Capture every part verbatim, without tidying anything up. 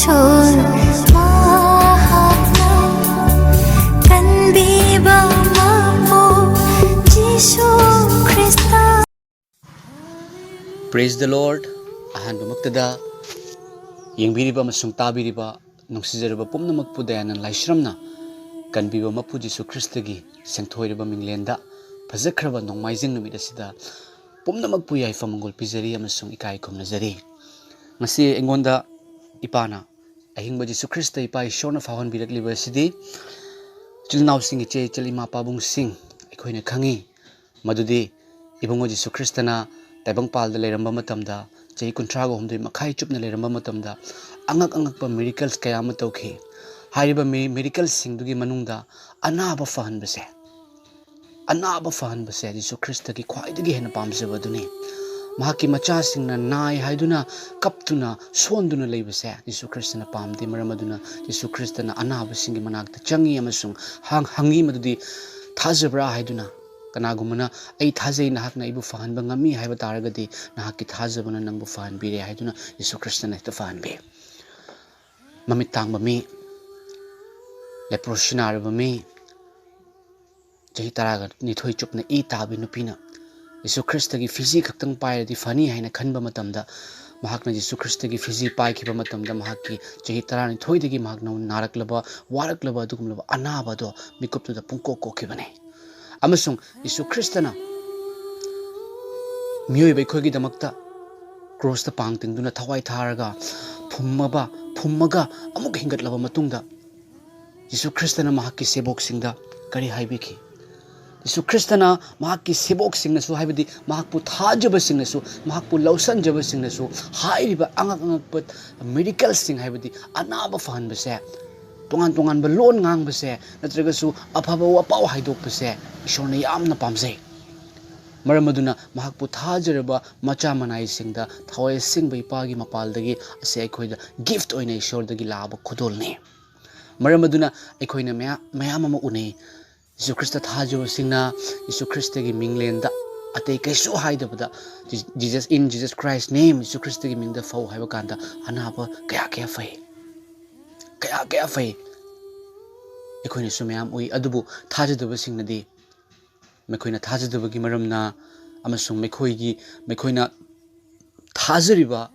ꯏꯁꯣꯔ ꯃꯍꯥꯛꯅ ꯀꯟꯕꯤꯕ ꯃꯄꯨ Jesus Christ. Praise the Lord꯫ ꯑꯍꯥꯟꯕꯃꯛꯇꯗ ꯌꯦꯡꯕꯤꯔꯤꯕ ꯑꯃꯁꯨꯡ ꯇꯥꯕꯤꯔꯤꯕ ꯅꯨꯡꯁꯤꯖꯔꯕ ꯄꯨꯝꯅꯃꯛꯄꯨ ꯗꯌꯥꯅꯟ ꯂꯥꯏꯁ꯭ꯔꯝꯅ ꯀꯟꯕꯤꯕ ꯃꯄꯨ ꯖꯤꯁꯨ ꯈ꯭ꯔꯤꯁꯇꯒꯤ ꯁꯦꯡꯊꯣꯏꯔꯕ ꯃꯤꯡꯂꯦꯟꯗ ꯐꯖꯈ꯭ꯔꯕ ꯅꯣꯡꯃꯥꯏꯖꯤꯡ ꯅꯨꯃꯤꯠ ꯑꯁꯤꯗ ꯄꯨꯝꯅꯃꯛꯄꯨ ꯌꯥꯏꯐ ꯃꯪꯒꯣꯜ ꯄꯤꯖꯔꯤ ꯑꯃꯁꯨꯡ ꯏꯀꯥꯏ ꯈꯨꯝꯅꯖꯔꯤ꯫ ꯉꯁꯤ ꯑꯩꯉꯣꯟꯗ ꯏꯄꯥꯅ ꯑꯍꯤꯡꯕ ꯖꯤꯁꯨ ꯈ꯭ꯔꯤꯁꯇ ꯏꯄꯥ ꯏꯁꯣꯔꯅ ꯐꯥꯎꯍꯟꯕꯤꯔꯛꯂꯤꯕ ꯑꯁꯤꯗꯤ ꯏꯆꯤꯜ ꯏꯅꯥꯎꯁꯤꯡ, ꯏꯆꯦ ꯏꯆꯜ, ꯏꯃꯥ ꯄꯥꯕꯨꯡꯁꯤꯡ, ꯑꯩꯈꯣꯏꯅ ꯈꯪꯉꯤ ꯃꯗꯨꯗꯤ ꯏꯕꯨꯡꯉꯣ ꯖꯤꯁꯨ ꯈ꯭ꯔꯤꯁꯇꯅ ꯇꯥꯏꯕꯪꯄꯥꯜꯗ ꯂꯩꯔꯝꯕ ꯃꯇꯝꯗ, ꯆꯍꯤ ꯀꯨꯟꯊ꯭ꯔꯥꯒ ꯍꯨꯝꯗꯣꯏ ꯃꯈꯥꯏ ꯆꯨꯞꯅ ꯂꯩꯔꯝꯕ ꯃꯇꯝꯗ, ꯑꯉꯛ ꯑꯉꯛꯄ miracles ꯀꯌꯥ ꯑꯃ ꯇꯧꯈꯤ꯫ ꯍꯥꯏꯔꯤꯕ mi-, miraclesꯁꯤꯡꯗꯨꯒꯤ ꯃꯅꯨꯡꯗ ꯑꯅꯥꯕ ꯐꯍꯟꯕꯁꯦ, ꯑꯅꯥꯕ ꯐꯍꯟꯕꯁꯦ ꯖꯤꯁꯨ ꯈ꯭ꯔꯤꯁꯇꯒꯤ ꯈ꯭ꯋꯥꯏꯗꯒꯤ ꯍꯦꯟꯅ ꯄꯥꯝꯖꯕ ꯑꯗꯨꯅꯤ꯫ ꯃꯍꯥꯛꯀꯤ ꯃꯆꯥꯁꯤꯡꯅ ꯅꯥꯏ ꯍꯥꯏꯗꯨꯅ ꯀꯞꯇꯨꯅ ꯁꯣꯟꯗꯨꯅ ꯂꯩꯕꯁꯦ ꯖꯤꯁꯨ ꯈ꯭ꯔꯤꯁꯇꯅ ꯄꯥꯝꯗꯦ꯫ ꯃꯔꯝ ꯑꯗꯨꯅ ꯖꯤꯁꯨ ꯈ꯭ꯔꯤꯁꯇꯅ ꯑꯅꯥꯕꯁꯤꯡꯒꯤ ꯃꯅꯥꯛꯇ ꯆꯪꯉꯤ ꯑꯃꯁꯨꯡ ꯍꯪ-, ꯍꯪꯉꯤ ꯃꯗꯨꯗꯤ, "ꯊꯥꯖꯕ꯭ꯔꯥ?" ꯍꯥꯏꯗꯨꯅ꯫ ꯀꯅꯥꯒꯨꯝꯕꯅ, "ꯑꯩ ꯊꯥꯖꯩ, ꯅꯍꯥꯛꯅ ꯑꯩꯕꯨ ꯐꯍꯟꯕ ꯉꯝꯃꯤ" ꯍꯥꯏꯕ ꯇꯥꯔꯒꯗꯤ, ꯅꯍꯥꯛꯀꯤ ꯊꯥꯖꯕꯅ ꯅꯪꯕꯨ ꯐꯍꯟꯕꯤꯔꯦ ꯍꯥꯏꯗꯨꯅ ꯖꯤꯁꯨ ꯈ꯭ꯔꯤꯁꯇꯅ ꯍꯦꯛꯇ ꯐꯍꯟꯕꯤ꯫ ꯃꯃꯤꯠ ꯇꯥꯡꯕ ꯃꯤ, leprosy ꯅꯥꯔꯕ ꯃꯤ, ꯆꯍꯤ ꯇꯔꯥꯒ ꯅꯤꯊꯣꯏ ꯆꯨꯞꯅ ꯏ ꯇꯥꯕꯤ ꯅꯨꯄꯤꯅ ꯖꯤꯁꯨ ꯈ꯭ꯔꯤꯁꯇꯒꯤ ꯐꯤꯖꯤ ꯈꯛꯇꯪ ꯄꯥꯏꯔꯗꯤ ꯐꯅꯤ ꯍꯥꯏꯅ ꯈꯟꯕ ꯃꯇꯝꯗ, ꯃꯍꯥꯛꯅ ꯖꯤꯁꯨ ꯈ꯭ꯔꯤꯁꯇꯒꯤ ꯐꯤꯖꯤ ꯄꯥꯏꯈꯤꯕ ꯃꯇꯝꯗ, ꯃꯍꯥꯛꯀꯤ ꯆꯍꯤ ꯇꯔꯥꯅꯤꯊꯣꯏꯗꯒꯤ ꯃꯍꯥꯛꯅ ꯅꯥꯔꯛꯂꯕ, ꯋꯥꯔꯛꯂꯕ ꯑꯗꯨꯒꯨꯝꯂꯕ ꯑꯅꯥꯕ ꯑꯗꯣ ꯃꯤꯀꯨꯞꯇꯨꯗ ꯄꯨꯡꯀꯣꯛ ꯀꯣꯛꯈꯤꯕꯅꯤ꯫ ꯑꯃꯁꯨꯡ ꯖꯤꯁꯨ ꯈ꯭ꯔꯤꯁꯇꯅ ꯃꯤꯑꯣꯏꯕ ꯑꯩꯈꯣꯏꯒꯤꯗꯃꯛꯇ ꯀ꯭ꯔꯣꯁꯇ ꯄꯥꯡ ꯇꯤꯡꯗꯨꯅ ꯊꯋꯥꯏ ꯊꯥꯔꯒ ꯐꯨꯝꯃꯕ, ꯐꯨꯝꯃꯒ ꯑꯃꯨꯛ ꯍꯤꯡꯒꯠꯂꯕ ꯃꯇꯨꯡꯗ, ꯖꯤꯁꯨ ꯈ꯭ꯔꯤꯁꯇꯅ ꯃꯍꯥꯛꯀꯤ ꯁꯦꯕꯣꯛꯁꯤꯡꯗ ꯀꯔꯤ ꯍꯥꯏꯕꯤꯈꯤ? ꯖꯤꯁꯨ ꯈ꯭ꯔꯤꯁꯇꯅ ꯃꯍꯥꯛꯀꯤ ꯁꯦꯕꯣꯛꯁꯤꯡꯅꯁꯨ, ꯍꯥꯏꯕꯗꯤ ꯃꯍꯥꯛꯄꯨ ꯊꯥꯖꯕꯁꯤꯡꯅꯁꯨ, ꯃꯍꯥꯛꯄꯨ ꯂꯧꯁꯟꯖꯕꯁꯤꯡꯅꯁꯨ ꯍꯥꯏꯔꯤꯕ ꯑꯉꯛ ꯑꯉꯛꯄ miraclesꯁꯤꯡ, ꯍꯥꯏꯕꯗꯤ ꯑꯅꯥꯕ ꯐꯍꯟꯕꯁꯦ, ꯇꯣꯉꯥꯟ ꯇꯣꯉꯥꯟꯕ ꯂꯣꯟ ꯉꯥꯡꯕꯁꯦ, ꯅꯠꯇ꯭ꯔꯒꯁꯨ ꯑꯐꯕ ꯋꯥꯄꯥꯎ ꯍꯥꯏꯗꯣꯛꯄꯁꯦ ꯏꯁꯣꯔꯅ ꯌꯥꯝꯅ ꯄꯥꯝꯖꯩ꯫ ꯃꯔꯝ ꯑꯗꯨꯅ ꯃꯍꯥꯛꯄꯨ ꯊꯥꯖꯔꯕ ꯃꯆꯥ ꯃꯅꯥꯏꯁꯤꯡꯗ ꯊꯋꯥꯏ ꯑꯁꯦꯡꯕ ꯏꯄꯥꯒꯤ ꯃꯄꯥꯜꯗꯒꯤ ꯑꯁꯤ ꯑꯩꯈꯣꯏꯗ gift ꯑꯣꯏꯅ ꯏꯁꯣꯔꯗꯒꯤ ꯂꯥꯛꯑꯕ ꯈꯨꯗꯣꯜꯅꯤ꯫ ꯃꯔꯝ ꯑꯗꯨꯅ ꯑꯩꯈꯣꯏꯅ ꯃꯌꯥꯝ, ꯃꯌꯥꯝ ꯑꯃ ꯎꯅꯩ꯫ ꯖꯤꯁꯨ ꯈ꯭ꯔꯤꯁꯇ ꯊꯥꯖꯕꯁꯤꯡꯅ ꯖꯤꯁꯨ ꯈ꯭ꯔꯤꯁꯇꯒꯤ ꯃꯤꯡꯂꯦꯟꯗ ꯑꯇꯩ ꯀꯩꯁꯨ ꯍꯥꯏꯗꯕꯗ, "Jesus, in Jesus Christ name", ꯖꯤꯁꯨ ꯈ꯭ꯔꯤꯁꯇꯒꯤ ꯃꯤꯡꯗ ꯐꯧ ꯍꯥꯏꯕ ꯀꯥꯟꯗ ꯑꯅꯥꯕ ꯀꯌꯥ ꯀꯌꯥ ꯐꯩ꯫ ꯀꯌꯥ ꯀꯌꯥ ꯐꯩ, ꯑꯩꯈꯣꯏꯅꯁꯨ ꯃꯌꯥꯝ ꯎꯏ꯫ ꯑꯗꯨꯕꯨ ꯊꯥꯖꯗꯕꯁꯤꯡꯅꯗꯤ ꯃꯈꯣꯏꯅ ꯊꯥꯖꯗꯕꯒꯤ ꯃꯔꯝꯅ ꯑꯃꯁꯨꯡ ꯃꯈꯣꯏꯒꯤ, ꯃꯈꯣꯏꯅ ꯊꯥꯖꯔꯤꯕ,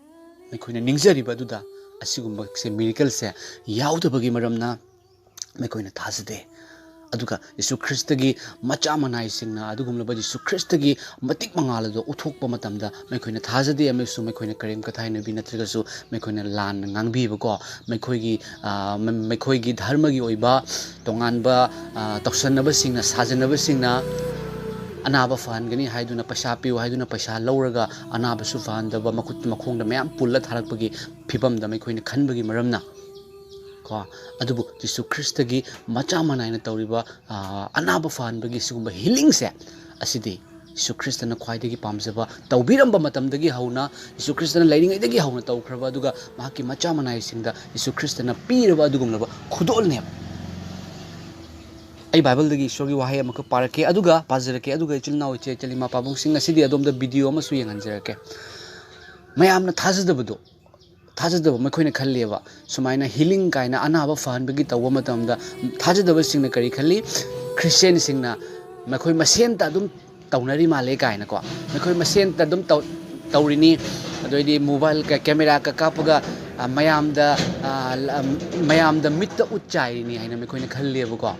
ꯃꯈꯣꯏꯅ ꯅꯤꯡꯖꯔꯤꯕ ꯑꯗꯨꯗ ꯑꯁꯤꯒꯨꯝꯕꯁꯦ, ꯃꯤꯔꯦꯀꯜꯁꯦ ꯌꯥꯎꯗꯕꯒꯤ ꯃꯔꯝꯅ ꯃꯈꯣꯏꯅ ꯊꯥꯖꯗꯦ꯫ ꯑꯗꯨꯒ ꯌꯤꯁꯨ ꯈ꯭ꯔꯤꯁꯇꯒꯤ ꯃꯆꯥ ꯃꯅꯥꯏꯁꯤꯡꯅ ꯑꯗꯨꯒꯨꯝꯂꯕ ꯌꯤꯁꯨ ꯈ꯭ꯔꯤꯁꯇꯒꯤ ꯃꯇꯤꯛ ꯃꯉꯥꯜ ꯑꯗꯨ ꯎꯠꯊꯣꯛꯄ ꯃꯇꯝꯗ ꯃꯈꯣꯏꯅ ꯊꯥꯖꯗꯦ, ꯑꯃꯁꯨꯡ ꯃꯈꯣꯏꯅ ꯀꯔꯦꯝ ꯀꯊꯥꯏꯅꯕꯤ ꯅꯠꯇ꯭ꯔꯒꯁꯨ ꯃꯈꯣꯏꯅ ꯂꯥꯟꯅ ꯉꯥꯡꯕꯤꯕꯀꯣ, ꯃꯈꯣꯏꯒꯤ, ꯑ, ꯃ-, ꯃꯈꯣꯏꯒꯤ ꯙꯔꯃꯒꯤ ꯑꯣꯏꯕ ꯇꯣꯉꯥꯟꯕ, ꯑ, ꯇꯧꯁꯟꯅꯕꯁꯤꯡꯅ, ꯁꯥꯖꯟꯅꯕꯁꯤꯡꯅ ꯑꯅꯥꯕ ꯐꯍꯟꯒꯅꯤ ꯍꯥꯏꯗꯨꯅ, ꯄꯩꯁꯥ ꯄꯤꯌꯨ ꯍꯥꯏꯗꯨꯅ ꯄꯩꯁꯥ ꯂꯧꯔꯒ ꯑꯅꯥꯕꯁꯨ ꯐꯍꯟꯗꯕ, ꯃꯈꯨꯠ ꯃꯈꯣꯡꯗ ꯃꯌꯥꯝ ꯄꯨꯜꯂ ꯊꯥꯔꯛꯄꯒꯤ ꯐꯤꯕꯝꯗ ꯃꯈꯣꯏꯅ ꯈꯟꯕꯒꯤ ꯃꯔꯝꯅ ꯀꯣ꯫ ꯑꯗꯨꯕꯨ ꯌꯤꯁꯨ ꯈ꯭ꯔꯤꯁꯇꯒꯤ ꯃꯆꯥ ꯃꯅꯥꯏꯅ ꯇꯧꯔꯤꯕ, ꯑ, ꯑꯅꯥꯕ ꯐꯍꯟꯕꯒꯤ ꯁꯤꯒꯨꯝꯕ ꯍꯤꯂꯤꯡꯁꯦ, ꯑꯁꯤꯗꯤ ꯌꯤꯁꯨ ꯈ꯭ꯔꯤꯁꯇꯅ ꯈ꯭ꯋꯥꯏꯗꯒꯤ ꯄꯥꯝꯖꯕ, ꯇꯧꯕꯤꯔꯝꯕ ꯃꯇꯝꯗꯒꯤ ꯍꯧꯅ, ꯌꯤꯁꯨ ꯈ꯭ꯔꯤꯁꯇꯅ ꯂꯩꯔꯤꯉꯩꯗꯒꯤ ꯍꯧꯅ ꯇꯧꯈ꯭ꯔꯕ, ꯑꯗꯨꯒ ꯃꯍꯥꯛꯀꯤ ꯃꯆꯥ ꯃꯅꯥꯏꯁꯤꯡꯗ ꯌꯤꯁꯨ ꯈ꯭ꯔꯤꯁꯇꯅ ꯄꯤꯔꯕ ꯑꯗꯨꯒꯨꯝꯂꯕ ꯈꯨꯗꯣꯜꯅꯦꯕ꯫ ꯑꯩ ꯕꯥꯏꯕꯜꯗꯒꯤ ꯏꯁꯣꯔꯒꯤ ꯋꯥꯍꯩ ꯑꯃꯈꯛ ꯄꯥꯔꯛꯀꯦ, ꯑꯗꯨꯒ ꯄꯥꯖꯔꯛꯀꯦ, ꯑꯗꯨꯒ ꯏꯆꯤꯜ ꯏꯅꯥꯎ, ꯏꯆꯦ ꯏꯆꯜ, ꯏꯃꯥ ꯄꯥꯕꯨꯡꯁꯤꯡ, ꯉꯁꯤꯗꯤ ꯑꯗꯣꯝꯗ ꯚꯤꯗꯤꯑꯣ ꯑꯃꯁꯨ ꯌꯦꯡꯍꯟꯖꯔꯛꯀꯦ꯫ ꯃꯌꯥꯝꯅ ꯊꯥꯖꯗꯕꯗꯣ, ꯊꯥꯖꯗꯕ ꯃꯈꯣꯏꯅ ꯈꯜꯂꯦꯕ꯫ ꯁꯨꯃꯥꯏꯅ ꯍꯤꯂꯤꯡ ꯀꯥꯏꯅ ꯑꯅꯥꯕ ꯐꯍꯟꯕꯒꯤ ꯇꯧꯕ ꯃꯇꯝꯗ ꯊꯥꯖꯗꯕꯁꯤꯡꯅ ꯀꯔꯤ ꯈꯜꯂꯤ? ꯈ꯭ꯔꯤꯁꯇꯤꯌꯥꯟꯁꯤꯡꯅ ꯃꯈꯣꯏ ꯃꯁꯦꯟꯇ ꯑꯗꯨꯝ ꯇꯧꯅꯔꯤ ꯃꯥꯜꯂꯦ ꯀꯥꯏꯅꯀꯣ, ꯃꯈꯣꯏ ꯃꯁꯦꯟꯇ ꯑꯗꯨꯝ ꯇꯧ-, ꯇꯧꯔꯤꯅꯤ꯫ ꯑꯗꯨ ꯑꯣꯏꯗꯤ ꯃꯣꯕꯥꯏꯜ ꯀ-, ꯀꯦꯃꯦꯔꯥꯒ ꯀꯥꯞꯄꯒ, ꯑ, ꯃꯌꯥꯝꯗ, ꯑ, ꯂ-, ꯃꯌꯥꯝꯗ ꯃꯤꯠꯇ ꯎꯠ ꯆꯥꯏꯔꯤꯅꯤ ꯍꯥꯏꯅ ꯃꯈꯣꯏꯅ ꯈꯜꯂꯦꯕꯀꯣ꯫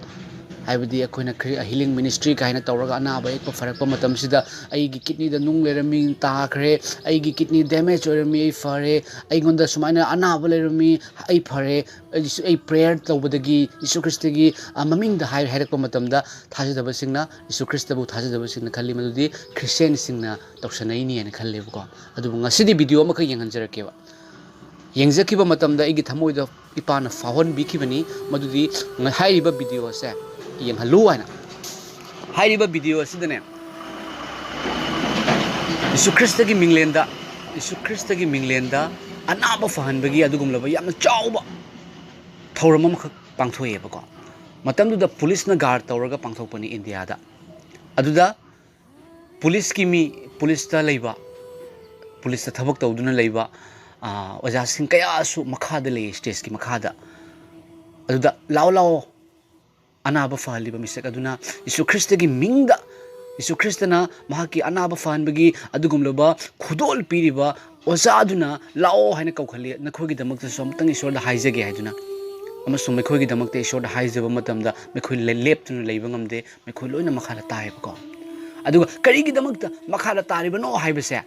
ꯍꯥꯏꯕꯗꯤ ꯑꯩꯈꯣꯏꯅ ꯈ꯭ꯔꯤ-, ꯍꯤꯂꯤꯡ ꯃꯤꯅꯤꯁꯇ꯭ꯔꯤ ꯀꯥꯏꯅ ꯇꯧꯔꯒ ꯑꯅꯥꯕ ꯌꯦꯛꯄ ꯐꯔꯛꯄ ꯃꯇꯝꯁꯤꯗ ꯑꯩꯒꯤ ꯀꯤꯠꯅꯤꯗ ꯅꯨꯡ ꯂꯩꯔꯝꯃꯤ, ꯇꯥꯈ꯭ꯔꯦ, ꯑꯩꯒꯤ ꯀꯤꯠꯅꯤ ꯗꯦꯃꯦꯖ ꯑꯣꯏꯔꯝꯃꯤ, ꯑꯩ ꯐꯔꯦ, ꯑꯩꯉꯣꯟꯗ ꯁꯨꯃꯥꯏꯅ ꯑꯅꯥꯕ ꯂꯩꯔꯝꯃꯤ, ꯑꯩ ꯐꯔꯦ, ꯑꯩ, ꯑꯩ ꯄ꯭ꯔꯦꯌꯔ ꯇꯧꯕꯗꯒꯤ ꯌꯤꯁꯨ ꯈ꯭ꯔꯤꯁꯇꯒꯤ, ꯑ, ꯃꯃꯤꯡꯗ ꯍꯥꯏ-, ꯍꯥꯏꯔꯛꯄ ꯃꯇꯝꯗ ꯊꯥꯖꯗꯕꯁꯤꯡꯅ, ꯌꯤꯁꯨ ꯈ꯭ꯔꯤꯁꯇꯕꯨ ꯊꯥꯖꯗꯕꯁꯤꯡꯅ ꯈꯜꯂꯤ ꯃꯗꯨꯗꯤ ꯈ꯭ꯔꯤꯁꯇꯤꯌꯥꯟꯁꯤꯡꯅ ꯇꯧꯁꯟꯅꯩꯅꯤ ꯍꯥꯏꯅ ꯈꯜꯂꯦꯕꯀꯣ꯫ ꯑꯗꯨꯕꯨ ꯉꯁꯤꯗꯤ ꯚꯤꯗꯤꯑꯣ ꯑꯃꯈꯛ ꯌꯦꯡꯍꯟꯖꯔꯛꯀꯦꯕ꯫ ꯌꯦꯡꯖꯈꯤꯕ ꯃꯇꯝꯗ ꯑꯩꯒꯤ ꯊꯃꯣꯏꯗ ꯏꯄꯥꯅ ꯐꯥꯎꯍꯟꯕꯤꯈꯤꯕꯅꯤ, ꯃꯗꯨꯗꯤ ꯉ-, ꯍꯥꯏꯔꯤꯕ ꯚꯤꯗꯤꯑꯣ ꯑꯁꯦ ꯌꯦꯡꯍꯜꯂꯨ ꯍꯥꯏꯅ꯫ ꯍꯥꯏꯔꯤꯕ ꯚꯤꯗꯤꯑꯣ ꯑꯁꯤꯗꯅꯦ, ꯌꯤꯁꯨ ꯈ꯭ꯔꯤꯁꯇꯒꯤ ꯃꯤꯡꯂꯦꯟꯗ, ꯌꯤꯁꯨ ꯈ꯭ꯔꯤꯁꯇꯒꯤ ꯃꯤꯡꯂꯦꯟꯗ ꯑꯅꯥꯕ ꯐꯍꯟꯕꯒꯤ ꯑꯗꯨꯒꯨꯝꯂꯕ ꯌꯥꯝꯅ ꯆꯥꯎꯕ ꯊꯧꯔꯝ ꯑꯃꯈꯛ ꯄꯥꯡꯊꯣꯛꯑꯦꯕꯀꯣ꯫ ꯃꯇꯝꯗꯨꯗ ꯄꯨꯂꯤꯁꯅ ꯒꯥꯔꯗ ꯇꯧꯔꯒ ꯄꯥꯡꯊꯣꯛꯄꯅꯤ ꯏꯟꯗꯤꯌꯥꯗ꯫ ꯑꯗꯨꯗ ꯄꯨꯂꯤꯁꯀꯤ ꯃꯤ, ꯄꯨꯂꯤꯁꯇ ꯂꯩꯕ, ꯄꯨꯂꯤꯁꯇ ꯊꯕꯛ ꯇꯧꯗꯨꯅ ꯂꯩꯕ, ꯑꯥ, ꯑꯣꯖꯥꯁꯤꯡ ꯀꯌꯥꯁꯨ ꯃꯈꯥꯗ ꯂꯩꯌꯦ, ꯁ꯭ꯇꯦꯖꯀꯤ ꯃꯈꯥꯗ꯫ ꯑꯗꯨꯗ "ꯂꯥꯛꯑꯣ, ꯂꯥꯛꯑꯣ, ꯑꯅꯥꯕ ꯐꯍꯜꯂꯤꯕ ꯃꯤꯁꯛ ꯑꯗꯨꯅ ꯌꯤꯁꯨ ꯈ꯭ꯔꯤꯁꯇꯒꯤ ꯃꯤꯡꯗ, ꯌꯤꯁꯨ ꯈ꯭ꯔꯤꯁꯇꯅ ꯃꯍꯥꯛꯀꯤ ꯑꯅꯥꯕ ꯐꯍꯟꯕꯒꯤ ꯑꯗꯨꯒꯨꯝꯂꯕ ꯈꯨꯗꯣꯜ ꯄꯤꯔꯤꯕ ꯑꯣꯖꯥ ꯑꯗꯨꯅ ꯂꯥꯛꯑꯣ" ꯍꯥꯏꯅ ꯀꯧꯈꯠꯂꯤ, "ꯅꯈꯣꯏꯒꯤꯗꯃꯛꯇꯁꯨ ꯑꯃꯨꯛꯇꯪ ꯏꯁꯣꯔꯗ ꯍꯥꯏꯖꯒꯦ" ꯍꯥꯏꯗꯨꯅ꯫ ꯑꯃꯁꯨꯡ ꯃꯈꯣꯏꯒꯤꯗꯃꯛꯇ ꯏꯁꯣꯔꯗ ꯍꯥꯏꯖꯕ ꯃꯇꯝꯗ ꯃꯈꯣꯏ ꯂꯦ-, ꯂꯦꯞꯇꯨꯅ ꯂꯩꯕ ꯉꯝꯗꯦ, ꯃꯈꯣꯏ ꯂꯣꯏꯅ ꯃꯈꯥꯗ ꯇꯥꯏꯌꯦꯕꯀꯣ꯫ ꯑꯗꯨꯒ ꯀꯔꯤꯒꯤꯗꯃꯛꯇ ꯃꯈꯥꯗ ꯇꯥꯔꯤꯕꯅꯣ ꯍꯥꯏꯕꯁꯦ,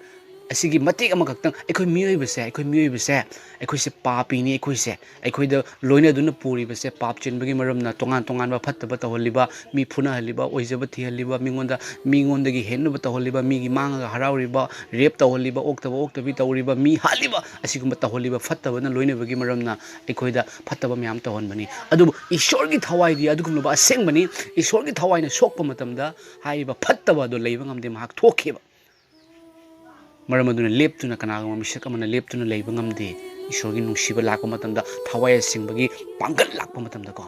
ꯑꯁꯤꯒꯤ ꯃꯇꯦꯛ ꯑꯃꯈꯛꯇꯪ, ꯑꯩꯈꯣꯏ ꯃꯤꯑꯣꯏꯕꯁꯦ, ꯑꯩꯈꯣꯏ ꯃꯤꯑꯣꯏꯕꯁꯦ, ꯑꯩꯈꯣꯏꯁꯦ ꯄꯥꯄꯤꯅꯤ, ꯑꯩꯈꯣꯏꯁꯦ, ꯑꯩꯈꯣꯏꯗ ꯂꯣꯏꯅꯗꯨꯅ ꯄꯨꯔꯤꯕꯁꯦ ꯄꯥꯞ ꯆꯦꯟꯕꯒꯤ ꯃꯔꯝꯅ, ꯇꯣꯉꯥꯟ ꯇꯣꯉꯥꯟꯕ ꯐꯠꯇꯕ ꯇꯧꯍꯜꯂꯤꯕ, ꯃꯤ ꯐꯨꯅꯍꯜꯂꯤꯕ, ꯑꯣꯏꯖꯕ ꯊꯤꯍꯜꯂꯤꯕ, ꯃꯤꯉꯣꯟꯗ, ꯃꯤꯉꯣꯟꯗꯒꯤ ꯍꯦꯟꯅꯕ ꯇꯧꯍꯜꯂꯤꯕ, ꯃꯤꯒꯤ ꯃꯥꯡꯉꯒ ꯍꯔꯥꯎꯔꯤꯕ, ꯔꯦꯞ ꯇꯧꯍꯜꯂꯤꯕ, ꯑꯣꯛꯇꯕ ꯑꯣꯛꯇꯕꯤ ꯇꯧꯔꯤꯕ, ꯃꯤ ꯍꯥꯠꯂꯤꯕ, ꯑꯁꯤꯒꯨꯝꯕ ꯇꯧꯍꯜꯂꯤꯕ ꯐꯠꯇꯕꯅ ꯂꯣꯏꯅꯕꯒꯤ ꯃꯔꯝꯅ ꯑꯩꯈꯣꯏꯗ ꯐꯠꯇꯕ ꯃꯌꯥꯝ ꯇꯧꯍꯟꯕꯅꯤ꯫ ꯑꯗꯨꯕꯨ ꯏꯁꯣꯔꯒꯤ ꯊꯋꯥꯏꯗꯤ ꯑꯗꯨꯒꯨꯝꯂꯕ ꯑꯁꯦꯡꯕꯅꯤ꯫ ꯏꯁꯣꯔꯒꯤ ꯊꯋꯥꯏꯅ ꯁꯣꯛꯄ ꯃꯇꯝꯗ ꯍꯥꯏꯔꯤꯕ ꯐꯠꯇꯕ ꯑꯗꯨ ꯂꯩꯕ ꯉꯝꯗꯦ, ꯃꯍꯥꯛ ꯊꯣꯛꯈꯤꯕ꯫ ꯃꯔꯝ ꯑꯗꯨꯅ ꯂꯦꯞꯇꯨꯅ, ꯀꯅꯥꯒꯨꯝꯕ ꯃꯤꯁꯛ ꯑꯃꯅ ꯂꯦꯞꯇꯨꯅ ꯂꯩꯕ ꯉꯝꯗꯦ꯫ ꯏꯁꯣꯔꯒꯤ ꯅꯨꯡꯁꯤꯕ ꯂꯥꯛꯄ ꯃꯇꯝꯗ, ꯊꯋꯥꯏ ꯑꯁꯦꯡꯕꯒꯤ ꯄꯥꯡꯒꯜ ꯂꯥꯛꯄ ꯃꯇꯝꯗꯀꯣ꯫